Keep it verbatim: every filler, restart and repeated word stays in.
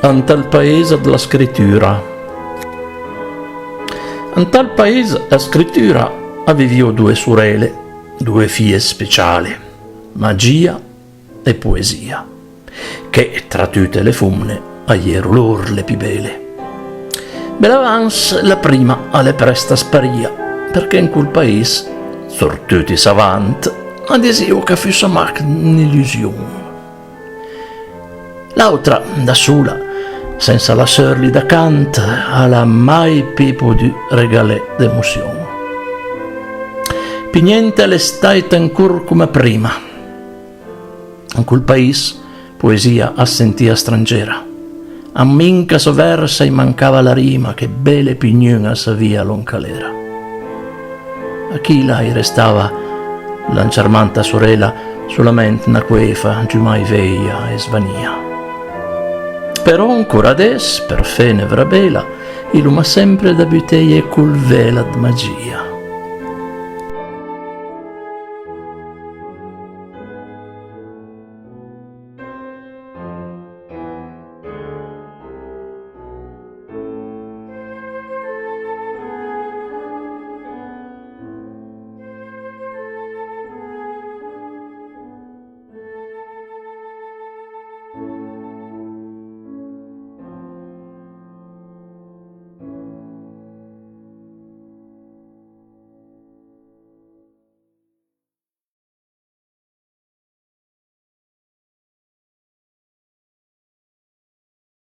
Ant ël pais dla scritüra. Ant ël pais dla scritüra a vivìo doe sorele, doe fije speciale, Magia e Poesia, che tra tute le fomne a j'ero lor le pì bele. Belavanç la prima a l'é presta sparìa, përchè an col pais, sor tuti i savant, a disìo ch'a fussa mach n'illusion. L'àutra, da sola, sensa la seurli d'acant, a l'ha mai pì podù regalé d'emosion. Pì gnente a l'é stàit ancor coma prima. An col pais Poesia as sentìa strangera. A minca sò vers a-j mancava la rima, che bele pì gnun a savìa lòn ch'a l'era. A chila a-j restava, la sciarmanta sorela, solament na coefa giumai veja e svanìa. Però ancora adess, për fene vrabela, i l'oma sempre da buteje col vela 'd magia.